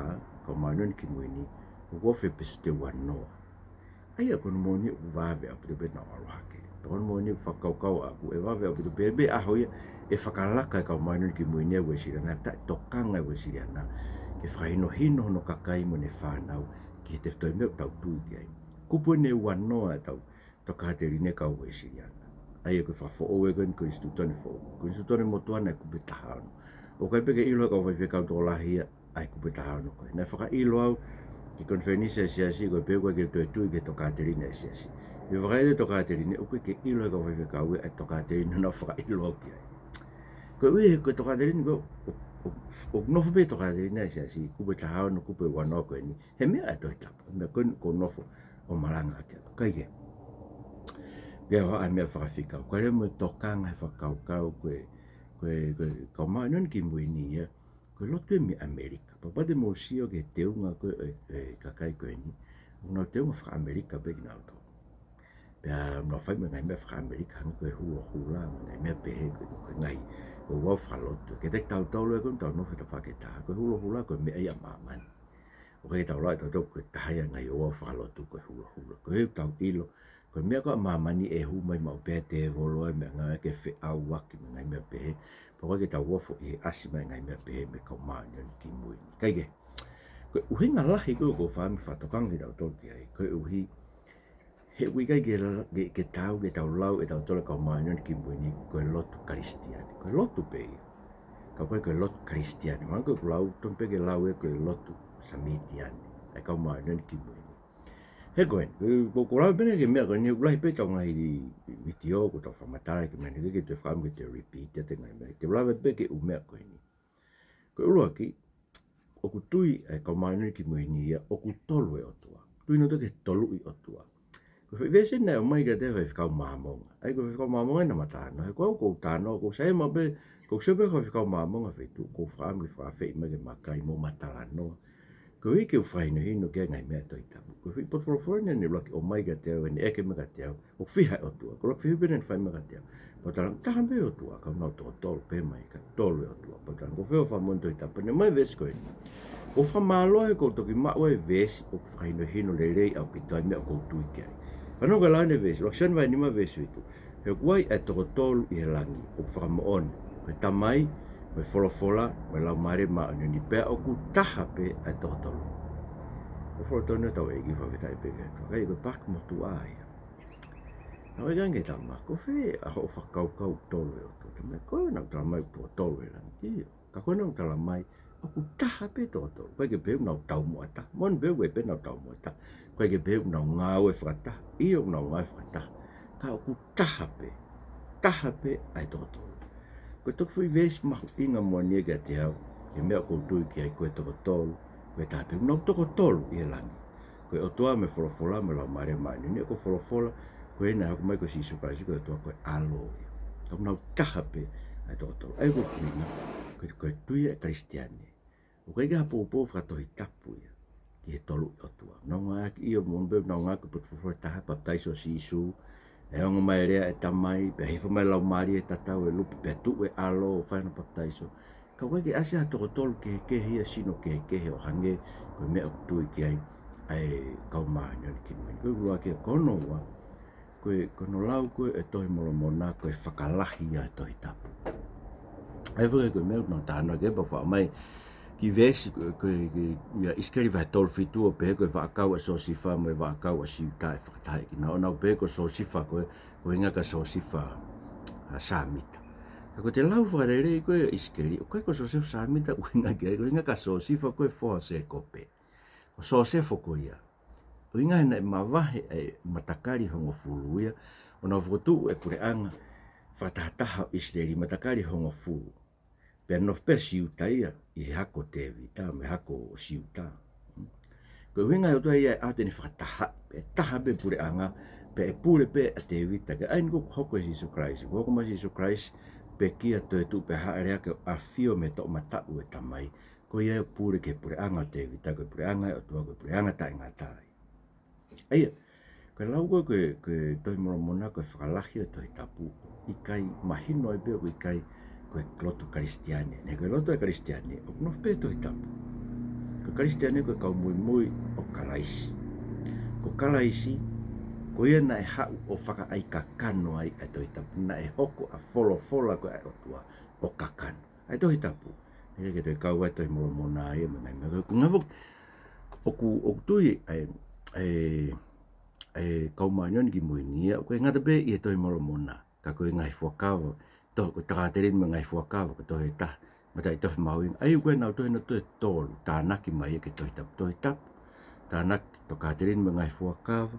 Kau Māʻoniʻoni Kimui Ni, ʻoku ofi he peseti ʻe ua noa. ʻA ia ko hono moʻoni ʻoku vave ʻaupito pē ʻenau ʻalu hake. Ko hono moʻoni ʻoku fakakaukau ʻaʻaku ʻe vave ʻaupito pē, pē ʻaho ia ʻe fakalaka e Kau Māʻoniʻoni Kimui Ni ʻa e Uēsiliana, taʻetokanga e Uēsiliana ke fakahinohino hono kakai mo ʻene fānau ki he tefitoʻi meʻa ʻoku tau tui ki ai. Kupu eni ʻe ua noa ʻetau tokāteline kau Uēsiliana. ʻA ia ko e fakafoʻou ē ko eni Konisitūtone foʻou. Konisitūtone motuʻa naʻe kupu ʻe taha ono. ʻOku ʻikai pē ke ʻilo ʻe he kau faifekau tokolahi ia ʻa e kupu ʻe taha ono ko ē. Naʻe fakaʻilo au ki he konifelenisi ʻa e siasi ko ē pea ʻoku ʻikai ke u toe tui ki he tokāteline ʻa e siasi. ʻI he vakai atu ki he tokāteline, ʻoku ʻikai ke ʻilo ʻe he kau faifekau ē ʻa e tokāteline naʻa nau fakaʻilo au ki ai. Koeʻuhi he ko e tokāteline ko ē, ʻo, ʻo, ʻoku nofo pē tokāteline ʻa e siasi, kupu ʻe taha ono, kupu ʻe ua noa ko eni he meʻa ʻa e Tohi Tapu, meʻa ko eni ʻoku ou nofo ʻo malanga ʻaki atu. Kae kehe, ke ʻoho ʻa e meʻa fakafika, ko e lea mo e tokanga he fakakaukau ko e, ko e, ko e Kau Māʻoniʻoni Kimui Ni ia, ko e lotu ē mei ʻAmelika. Pea kapau te mou sio ki he teunga ko ē, e, e kakai ko eni, ʻoku nau teunga faka-ʻAmelika pē kinautolu. Pea nau fai mo e ngaahi meʻa faka-ʻAmelika, hangē ko e hulohula, mo e ngaahi meʻa pehē ko ē, ko e ngaahi ouau fakalotu. Kiate kitautolu ē ko eni ʻoku tau nofo he tafaʻaki ʻe taha, ko e hulohula ko e meʻa ia ʻa māmani. ʻOku ʻikai ke tau lau ʻe tautolu ko e taha ia e ngaahi ouau fakalotu ko e hulohula. Ko ē ʻoku tau ʻilo, ko e meʻa ko ē ʻa māmani ʻe hū mai maʻu pē ʻa e tēvolo ʻa e meʻangāue ke feʻauaki mo e ngaahi meʻa pehē. Pea ʻoku ʻikai ke tau ofo ʻi he ʻasi mai e ngaahi meʻa pehē mei he Kau Māʻoniʻoni Kimui Ni. Kae kehe, ko e ʻuhinga lahi ko ē ʻoku ou fakaʻamu ke fakatokanga kitautolu ki ai, koeʻuhi he ʻoku ʻikai ke la-, ke, ke tau, ke tau lau ʻe tautolu e Kau Māʻoniʻoni Kimui Ni ko e lotu Kalisitiane. Ko e lotu pē ia, ka ʻoku ʻikai ko e lotu Kalisitiane. Mahalo ko ʻeku lau, tonu pē ke lau ē ko e lotu Samitiane ʻa e Kau Māʻoniʻoni Kimui Ni. He ko ē, ko, ko, ko e lau pē eni ki he meʻa ko eni, ʻoku lahi pē ʻetau ngaahi vitiō ʻoku tau fakamatala ki he meʻa ni, ʻikai ke u toe fakaʻamu ke u toe repeat atu e ngaahi meʻa. Te u lave pē ki he ʻū meʻa ko eni. Ko e ʻuluaki, ʻoku tui ʻa e Kau Māʻoniʻoni Kimui Ni ia ʻoku tolu e ʻOtua. Tui nautolu ki he toluʻi ʻOtua. Ko e foʻi veesi naʻe ʻomai kiate au ʻe he faifekau Māmonga. ʻA ia ko e faifekau Māmonga naʻá ma talanoa. He ko au ʻoku ou talanoa, ʻoku ou saiʻia maʻu pē, ʻoku ou sio pē ki he faifekau Māmonga he feituʻu, ʻoku ou fakaʻamu ke fakaafeʻi mai ke ma kai mo ma talanoa. Koeʻuhi ke u fakahinohino ki ai e ngaahi meʻa ʻa e Tohi Tapu. Ko e foʻi potu folofola naʻa ne ʻuluaki ʻomai kiate au, ʻene ʻeke mai kiate au, ʻoku fiha e ʻOtua? Ko e ʻuluaki fehuʻi pē naʻa ne fai mai kiate au. Pea u talaange, taha pē ʻOtua, ka ʻoku nau toko tolu pē mai, ka tolu e ʻOtua. Pea u talaange, ko fē hoʻo fakamoʻoni Tohi Tapu? Pea ne ʻomai e veesi ko eni. ʻOku ou fakamālō he kuo u toki maʻu e veesi ʻoku fakahinohino lelei ʻaupito ai e meʻa ʻoku ou tui ki ai. Fanongo ki he lau ʻa e veesi, ʻuluaki Sione vahe nima veesi fitu. He ʻoku ʻi ai e toko tolu ʻi he langi, ʻoku fakamoʻoni, ko e Tamai, mo e Folofola, mo e Laumālie Māʻoniʻoni, pea ʻoku taha pē ʻa e toko tolu. Ko e folofola eni ʻa hotau ʻEiki, fakafetaʻi pē ki he ʻOtua. Ka ʻi ai ko e paaki motuʻa ia. Naʻe ʻeke ange ki he tama, ko fē ʻa hoʻo fakakaukau ʻoku tolu e ʻOtua? Tama, ko ē naʻa ku talamai ʻoku toko tolu e langi. ʻIo. Ka ko ē naʻa ku talamai, ʻoku taha pē toko tolu. ʻOku ʻikai ke pehē ʻoku nau taumuʻa taha. Moʻoni pē ʻoku ʻikai pē nau taumuʻa taha. ʻOku ʻikai ke pehē ʻoku nau ngāue fakataha. ʻIo, ʻoku nau ngāue fakataha. Ka ʻoku taha pē. Taha pē ʻa e toko tolu. Ko e toki foʻi veesi mahuʻinga moʻoni ia kiate au, he meʻa ʻoku ou tui ki ai, ko e toko tolu. Ko e taha pē, ʻoku nau toko tolu ʻi he langi. Ko e ʻOtua mo e Folofola mo e Laumālie Māʻoniʻoni. Ko e Folofola, ko ē naʻe hoko mai ko Sīsū Kalaisi, ko e ʻOtua, ko e ʻAlo ia. Ka ʻoku nau taha pē ʻa e toko tolu. ʻA ia ko e ʻuhinga, ko e, ko e tui ʻa e Kalisitiane. ʻOku ʻikai ke ha poupou fakatohitapu ia ki he tolu e ʻOtua. Nau ngāueʻaki, ʻio, moʻoni pē ʻoku nau ngāueʻaki e potu folofola ʻe taha, papitaiso ʻo Sīsū, ʻe ongo mai e lea ʻa e Tamai, pea hifo mai e Laumālie ʻo tatau e lupe, pea tuʻu e ʻAlo ʻo fai hono papitaiso. Ka ʻoku ʻikai ke ʻasi ha toko tolu kehekehe ia, sino kehekehe ʻo hangē ko e meʻa ʻoku tui ki ai ʻa e kau māʻoniʻoni kimui ni. Ko e ʻuluaki ia. Ko hono ua, ko e, ko hono lau ko ē e Tohi Molomona, ko e fakalahi ia ʻo e Tohi Tapu. ʻA ia foki ko e meʻa ʻoku nau talanoa ki ai, pea u faʻa ʻomai e kiʻi veesi ko ē, ko e, ko e, ia ʻIsikeli vahe tolu fitu, ʻo pehē ko e vaʻakau ʻa Siosifa mo e vaʻakau ʻa Siuta ʻe fakatahaʻi kinaua. ʻO nau pehē ko Siosifa ko ē, ko e ʻuhinga kia Siosifa ʻa Sāmita. Ka ko ʻete lau fakalelei ko ē ʻa ʻIsikeli, ʻoku ʻikai ko Siosifa Sāmita ʻoku ʻuhinga ki ai, ko e ʻuhinga kia Siosifa ko ē foha ʻo Sēkope. Ko Siosefo ko ia. ʻUhinga he naʻe mavahe e matakali hongofulu ia, ʻo nau fokotuʻu e puleʻanga fakatahataha ʻo ʻIsileli, matakali hongofulu. Pea nofo pē ʻa Siuta ia ʻi he hako ʻo Tēvita, mo e hako ʻo Siuta. Ko e ʻuhinga ia ʻo e ʻOtua ia ʻe ʻoatu ʻene fakatahaʻi, pea ʻe taha pē puleʻanga, pea ʻe pule pē ʻa Tēvita, kae ʻai ni kuo hoko ʻa Sīsū Kalaisi. Kuo hoko mai ʻa Sīsū Kalaisi, pekia, toetuʻu pea haʻele hake ʻo ʻafio mei he toʻomataʻu ʻo e Tamai. Ko ia ʻe pule ki he puleʻanga ʻo Tēvita, ko e puleʻanga ʻo e ʻOtua, ko e puleʻanga taʻengata ia. ʻA ia, ko e lau ko ē, ko e, ko e Tohi Molomona, ko e fakalahi ʻo e Tohi Tapu, ʻikai mahino ai pē ʻoku ʻikai ko e lotu Kalisitiane. Naʻe ko e lotu ʻa e Kalisitiane, ʻoku nofo pē he Tohi Tapu. Ko e Kalisitiane ko e kau muimui ʻo Kalaisi. Ko Kalaisi, ko ia naʻe haʻu ʻo fakaʻaikakano ai ʻa e Tohi Tapu, naʻe hoko ʻa e folofola ko ē ʻa e ʻOtua ʻo kakano ʻa e Tohi Tapu. ʻIkai ke toe kau ai e Tohi Molomona ia mo e ngaahi meʻa ko ē. Ko e ʻuhinga foki ʻoku, ʻoku tui ʻa e, ʻa e, ʻa e kau māʻoniʻoni kimui ni ia, ʻoku ʻikai ngata pē ʻi he Tohi Molomona, ka ko e ngaahi fuakava, to-, ko e Tokāteline mo e Ngaahi Fuakava, ko e tohi ʻe taha, mataʻitofe mahuʻinga. ʻA ia ko ē ʻenau tohi, ʻenau tohi ʻe tolu, tānaki mai ia ki he Tohi Tapu. Tohi Tapu, tānaki Tokāteline mo e Ngaahi Fuakava,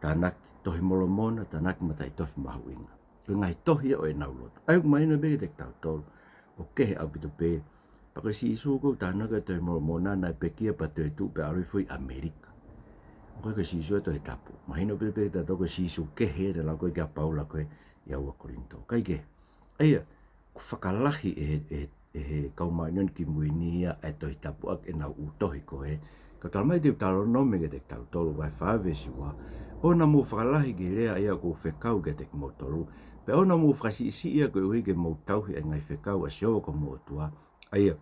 tānaki Tohi Molomona, tānaki Mataʻitofe Mahuʻinga. Ko e ngaahi tohi ia ʻo ʻenau lotu. ʻA ia ʻoku mahino pē kiate kitautolu ʻoku kehe ʻaupito pē. Pea ko Sīsū ko ē ʻoku talanoa ki ai e Tohi Molomona, naʻe pekia pea toetuʻu pea ʻalu hifo ʻi ʻAmelika. ʻOku ʻikai ko Sīsū ia ʻo e Tohi Tapu. Mahino pē pē kiate kitautolu ko Sīsū kehe, ʻa e lau ko ē ki ai ʻa Paula ko ē ʻi he ua Kolinitō. Kae kehe, ʻa ia, ʻoku fakalahi ʻe he, ʻe he, ʻe he kau māʻoniʻoni kimui ni ia ʻa e Tohi Tapu ʻaki ʻenau ʻū tohi ko ē. Ka ʻoku talamai ʻe he Teutalōnome kiate kitautolu vahe fā veesi ua, ʻoua naʻa mou fakalahi ki he lea ʻa ia ʻoku ou fekau kiate kimoutolu, pea ʻoua naʻa mou fakasiʻisiʻi ia koeʻuhi ke mou tauhi ʻa e ngaahi fekau ʻa Sihova ko homou ʻOtua, ʻa ia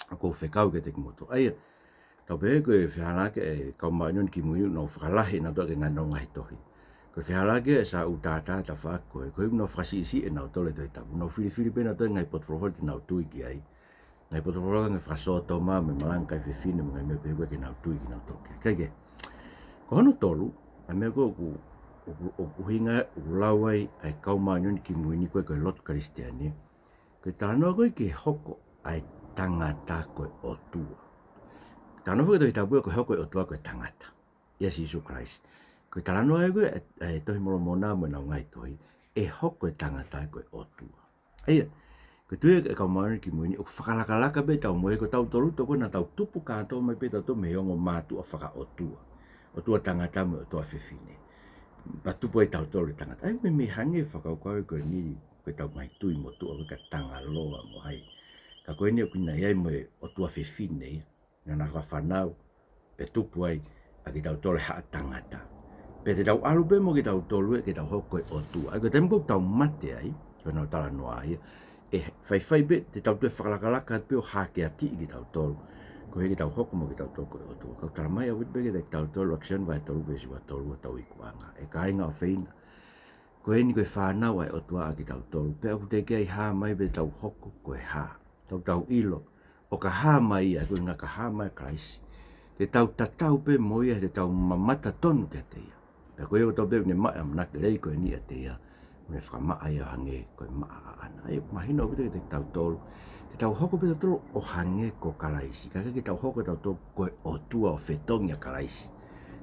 ʻoku ou fekau kiate kimoutolu. ʻA ia, tau pehē ko e fehālaaki ʻa e kau māʻoniʻoni kimui ni ʻoku nau fakalahi ʻenautolu ki he ngaahi, ʻenau ngaahi tohi. Ko e fehālaaki ʻa e Sāʻū Tātā Tafaʻaki ko ē, koeʻuhi ʻoku nau fakasiʻisiʻi ʻenautolu ʻe he Tohi Tapu. Nau filifili pē ʻenautolu e ngaahi potu folofola te nau tui ki ai. Ngaahi potu folofola ngaahi fakasōtoma mo e malanga ʻa e kakai fefine mo e ngaahi meʻa pehē ko ē ke nau tui kinautolu ki ai. Kae kehe, ko hono tolu, ʻa e meʻa ko ē ʻoku, ʻoku, ʻoku ʻuhinga, ʻoku lau ai ʻa e kau māʻoniʻoni kimui ni ko ē ko e lotu Kalisitiane, ko e talanoa ko ē ki he hoko ʻa e tangata ko e ʻOtua. Talanoa foki e Tohi Tapu ia ko e hoko e ʻOtua ko e tangata, ʻia Sīsū Kalaisi. Ko e talanoa ia ko ē ʻa e, ʻa e Tohi Molomona mo ʻenau ngaahi tohi, ʻe hoko e tangata ko e ʻOtua. ʻA ia, ko e tui ʻa e kau māʻoniʻoni kimui ni, ʻoku fakalakalaka pē ʻetau moʻui, ko tautolu toko ē naʻa tau tupu kātoa mai pē tautolu mei he ongo mātuʻa fakaʻotua, ʻotua tangata mo e ʻotua fefine. Pea tupu ai tautolu ʻo tangata. ʻA ia, meimei hangē e fakakaukau ko eni, ko ʻetau ngaahi tui motuʻa ko ē kia Tangaloa mo hai. Ka ko eni ʻoku ʻi ai mo e ʻotua fefine ia, naʻa na fakafanau, pea tupu ai, ʻa kitautolu e haʻa tangata. Pea te tau ʻalu pē mo kitautolu ē ke tau hoko ko e ʻotua. ʻA ia ko e taimi ʻoku tau mate ai, ko ʻenau talanoa ia, ʻe faifai pē te tau toe fakalakalaka atu pē ʻo hākeakiʻi kitautolu. Koeʻuhi ke tau hoko mo kitautolu ko e ʻotua. Ka ʻoku talamai ʻaupito pē kiate kitautolu, ʻuluaki Sione vahe tolu veesi ua tolu ʻo tau ikuʻanga. ʻE kāinga ʻofeina, ko eni ko e fānau ʻa e ʻOtua ʻa kitautolu, pea ʻoku teʻeki ai hā mai pe tau hoko ko e hā. Tau tau ʻilo, ʻo ka hā mai ia, ko e ʻuhinga ka hā mai ʻa Kalaisi, te tau tatau pē mo ia, te tau mamata tonu kiate ia. Pea ko ia ʻoku tau pehē ʻoku ne maʻu e ʻamanaki lelei ko eni ʻiate ia, ʻoku ne fakamaʻa ia ʻo hangē ko e maʻa ʻaʻana. ʻA ia, mahino ʻaupito kiate kitautolu, te tau hoko pē tautolu ʻo hangē ko Kalaisi. Ka ʻikai ke tau hoko tautolu ko e ʻotua ʻo fetongi ʻa Kalaisi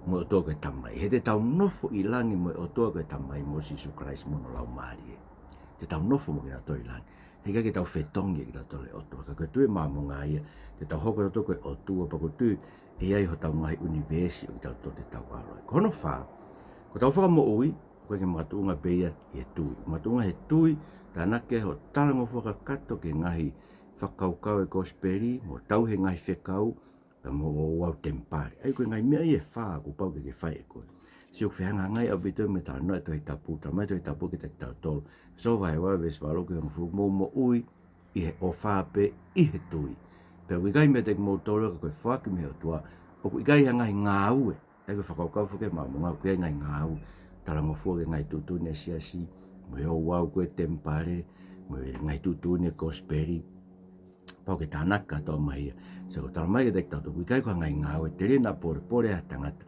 mo e ʻOtua ko e Tamai. He te tau nofo ʻi langi mo e ʻOtua ko e Tamai mo Sīsū Kalaisi mo hono Laumālie. Te tau nofo mo kinautolu ʻi langi. He ʻikai ke tau fetongi ʻe kitautolu e ʻOtua. Ka ko e tui ʻa e Māmonga ia, te tau hoko tautolu ko e ʻotua, pea ʻoku ou tui ʻe ʻi ai hotau ngaahi ʻunivēsi ʻo kitautolu te tau ʻalu ai. Ko hono fā, ko hotau fakamoʻui, ʻoku ʻikai ke makatuʻunga pē ia ʻi he tui. Makatuʻunga he tui, tānaki ai hoʻo talangofua kakato ki he ngaahi fakakaukau ʻo e kosipeli, mo tauhi e ngaahi fekau, pea mo ouau temipale. ʻA ia ko e ngaahi meʻa ia ʻe fā kuo pau ke ke fai ʻe koe. Sio, ʻoku fehangahangai ʻaupito ia mo e talanoa ʻa e Tohi Tapu, talamai ʻe he Tohi Tapu kiate kitautolu, ʻEfesō vahe ua veesi valu ki he hongofulu, mou moʻui ʻi he ʻofa pē ʻi he tui. Pea ʻoku ʻikai meiate kimoutolu ka ko e foaki mei he ʻOtua, ʻoku ʻikai ha ngaahi ngāue. ʻA ia ko e fakakaukau foki ʻa e Māmonga, ʻoku ʻikai ngaahi ngāue. Talangofua ki he ngaahi tuʻutuʻuni ʻa e siasi, mo e ouau ko ē temipale, mo e ngaahi tuʻutuʻuni ʻa e kosipeli. Pau ke tānaki kātoa mai ia. Sio, ʻoku talamai kiate kitautolu, ʻoku ʻikai ko ha ngaahi ngāue, telia naʻa polepole ʻa e tangata.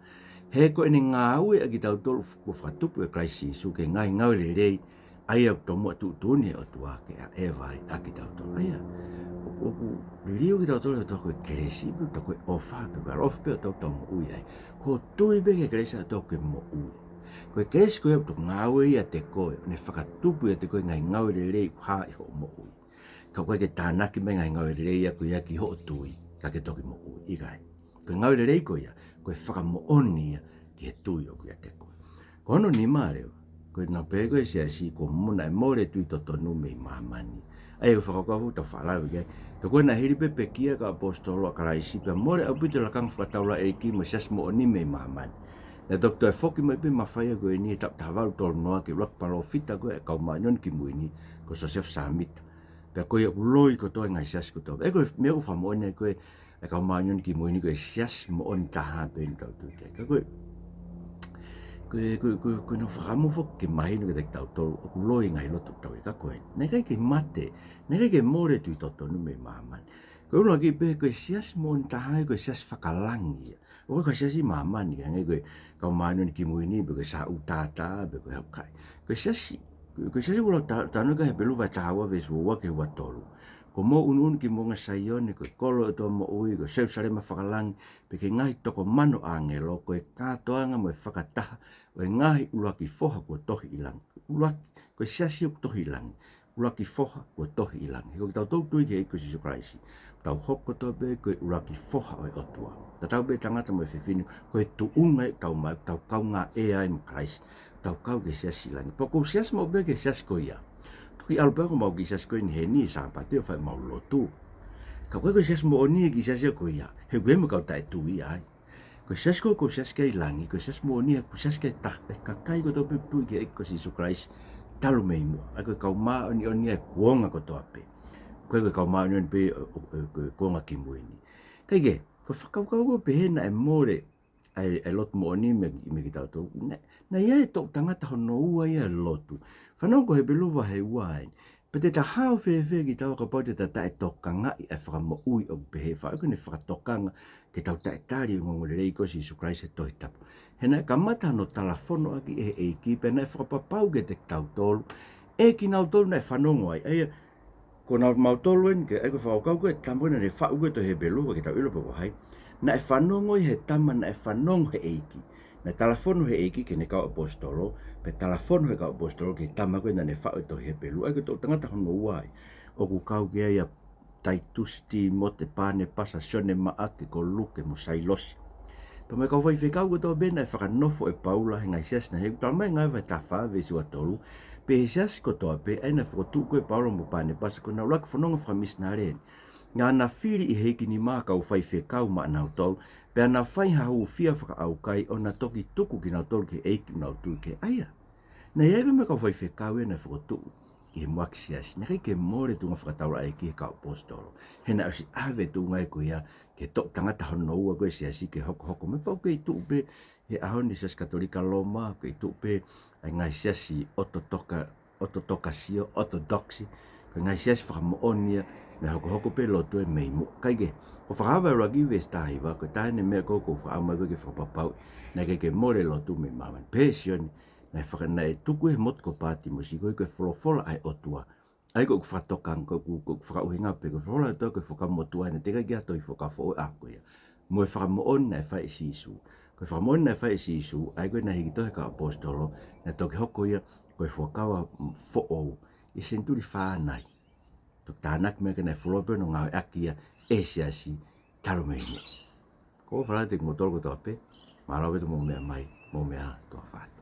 He ko ʻene ngāue ʻa kitautolu kuo fakatupu ʻe Kalaisi Sīsū ki he ngaahi ngāue lelei, ʻa ia ʻoku tomuʻa tuʻutuʻuni ʻe he ʻOtua ke ʻaʻeva ai ʻa kitautolu. ʻA ia, ʻoku, ʻoku liliu kitautolu ʻe he ʻOtua ko e kelesi, pe ko e ʻofa, pe ko e ʻaloʻofa pē ʻoku tau moʻui ai. Ko e tui pē ki he kelesi ʻa e ʻOtua ke moʻui. Ko e kelesi ko ia ʻoku ngāue ʻiate koe, ʻo ne fakatupu ʻiate koe ngaahi ngāue lelei ʻoku hā ʻi hoʻo moʻui. Ka ʻoku ʻikai ke tānaki mai ngaahi ngāue lelei ia ko ia ki hoʻo tui, ka ke toki moʻui, ʻikai. Ko e ngāue lelei ko ia, ko e fakamoʻoni ia ki he tui ʻoku ʻiate koe. Ko hono nima leva, ko e naʻe pehē ko e siasi kuo muna e mole tui totonu mei māmani. ʻA ia ko e fakakaukau ʻoku tau faʻa lave ki ai. Tokua naʻe hili pē pekia ʻa e kau ʻaposetolo ʻa Kalaisi, pea mole ʻaupito e lakanga fakataulaʻeiki mo e siasi moʻoni mei māmani. Naʻe toki toe foki mai pē mafai ko eni he taʻu taha valu tolu noa ki he ʻuluaki palōfita ko ē ʻa e kau māʻoniʻoni kimui ni, ko Siosefa Sāmita. Pea ko ia ʻoku loi kotoa e ngaahi siasi kotoa. ʻA ia ko e meʻa ʻoku fakamoʻoni ai ko ē ʻa e kau māʻoniʻoni kimui ni ko e siasi moʻoni taha pē ʻoku tau tui ki ai. Ka ko e, ko e, ko e, ko e, ko e no fakamufoki ke mahino kiate kitautolu ʻoku loi e ngaahi lotu ʻoku tau ʻi ai ka ko ē. Naʻe ʻikai ke mate, naʻe ʻikai ke mole tui totonu mei māmani. Ko e ʻuluaki pē ko e siasi moʻoni taha ia ko e siasi fakalangi ia. ʻOku ʻikai ko e siasi māmani, hangē ko e kau māʻoniʻoni kimui ni, pe ko e Sāʻūtātā, pe ko e hā fua. Ko e siasi, ko e siasi ʻoku lau ta-, talanoa ki ai ʻa Hepelū vahe taha ua veesi ua ua ki he ua tolu. Kuo mou ʻunuʻunu ki Moʻunga Saione, ko e kolo ʻo e ʻOtua moʻui, ko Selusalema fakalangi, pea ki he ngaahi toko mano ʻāngelo, ko e kātoanga mo e fakataha ʻo e ngaahi ʻuluaki foha kuo tohi ʻi langi. ʻUluaki, ko e siasi ʻoku tohi ʻi langi. ʻUluaki foha kuo tohi ʻi langi. He ko kitautolu tui ki he ʻEiki ko Sīsū Kalaisi, tau hoko kotoa pē ko e ʻuluaki foha ʻo e ʻOtua. Tatau pē tangata mo e fefine, ko e tuʻunga ʻetau maʻu, tau kaungā ʻea ai mo Kalaisi, tau kau ki he siasi ʻi langi. Pea ko e siasi maʻu pē ki he siasi ko ia. Toki ʻalu pē ʻa e kau maʻu ki he siasi ko eni heni he Sāpate ʻo fai ʻemau lotu. Ka ko e, ko e siasi moʻoni ia ki he siasi ko ia. He ʻoku ʻi ai mo e kau taʻetui ai. Ko e siasi ko ē ʻoku ou siasi ki ai ʻi langi, ko e siasi moʻoni ia ʻoku ou siasi ki ai taha, ʻa e kakai kotoa pē ʻoku tui ki he ʻEiki ko Sīsū Kalaisi talu mei muʻa. ʻA ia ko e kau māʻoniʻoni ia ʻo e kuonga kotoa pē. ʻOku ʻikai ko e kau māʻoniʻoni pē ʻo, ʻo, ʻo, ʻo e kuonga kimui ni. Kae kehe, ko e fakakaukau ko ē ʻoku pehē naʻe mole ʻa e, ʻa e lotu moʻoni mei, mei kitautolu. Naʻe, naʻe ʻi ai e toʻu tangata hono ua ia ʻo e lotu. Fanongo ki he Hepelū vahe ua eni. Pea te ta hao fēfē kitaua kapau te ta taʻetokangaʻi ʻa e fakamoʻui ʻoku pehē, fai ko ʻene fakatokanga ke tau taʻetali ʻa e ongoongolelei ko Sīsū Kalaisi he Tohi Tapu. He naʻe kamata hono talafono ʻaki ʻe he ʻEiki, pea naʻe fakapapau kiate kitautolu, ʻe kinautolu naʻe fanongo ai. ʻA ia, ko nautolu eni, ke, ʻa ia ko e fakakaukau ko ē ʻa e tama ko ē naʻa ne faʻu ko ē e tohi Hepelū, ke tau ʻilo pe ko hai. Naʻe fanongo ia he tama naʻe fanongo he ʻEiki. Naʻe talafono he ʻEiki ki heʻene kau ʻaposetolo, pea talafono he kau ʻaposetolo ki he tama ko ē naʻa ne faʻu e tohi Hepelū. ʻA ia ko e toʻu tangata hono ua ia ʻoku kau ki ai ʻa Taitusi, Tīmote, Pānepasa, Sione Maʻake, ko Luke mo Sailosi. Pea mo e kau faifekau kotoa pē naʻe fakanofo ʻe Paula he ngaahi siasi naʻe, he ʻoku talamai ʻe Ngāue vahe taha fā veesi ua tolu, pea ʻi he siasi kotoa pē, ʻa ia naʻe fokotuʻu ko ē ʻe Paula mo Pānepasa, ko ʻenau ʻuluaki fononga fakamisinale. Naʻa na fili ʻi he iiki nima ʻa e kau faifekau maʻanautolu, Pea na fai ha hūfia fakaʻaukai ʻo na toki tuku kinautolu ki he ʻEiki ʻoku nau tui ki ai. Naʻe ʻi ai pē mo e kau faifekau ia naʻe fokotuʻu ki he muʻaki siasi. Naʻe ʻikai ke mole e tuʻunga fakataulaʻeiki ʻa e kau ʻaposetolo. He naʻe ʻosi ʻave e tuʻunga ia ko ia ki he toʻutangata hono ua ko ē ʻo e siasi ke hokohoko mai, pea ʻoku kei tuʻu pē he ʻaho ni Siasi Katolika Loma, ʻoku kei tuʻu pē ʻa e ngaahi siasi ʻOtotoka-, ʻOtotokasio, Orthodox, ko e ngaahi siasi fakamoʻoni ia, naʻe hokohoko pē e lotu ia mei muʻa. Kae kehe, ko Fakahā vahe ʻuluaki veesi taha hiva, ko e taha eni e meʻa ʻoku ou fakaʻamu ai ko ē ke fakapapauʻi naʻe ʻikai ke mole e lotu mei māmani. Pehē ʻe Sione, naʻe faka-, naʻe tuku ʻe he motu ko Pātimosi, koeʻuhi ko e folofola ʻa e ʻOtua. ʻA ia ko ʻeku fakatokanga, ko ʻeku, ko ʻeku fakaʻuhinga pē, ko e folofola ʻa e ʻOtua ko e Fuakava Motuʻa, naʻe teʻeki ai ke ʻi ai ha tohi Fuakava Foʻou ʻe ako ia. Mo e fakamoʻoni naʻe fai ʻe Sīsū. Ko e fakamoʻoni naʻe fai ʻe Sīsū, ʻa ia ko ē naʻe hiki tohi ʻe he kau ʻaposetolo, naʻe toki hoko ia ko e Fuakava Foʻou ʻi he senituli fā nai. Toki tānaki mai ka naʻe fuoloa pē hono ngāueʻaki ia ʻe he siasi talu mei muʻa. Ko e fakalata kiate kimoutolu kotoa pē, mālō ʻaupito hoʻomou meʻa mai, mou meʻa ā, tuʻa ʻofa atu.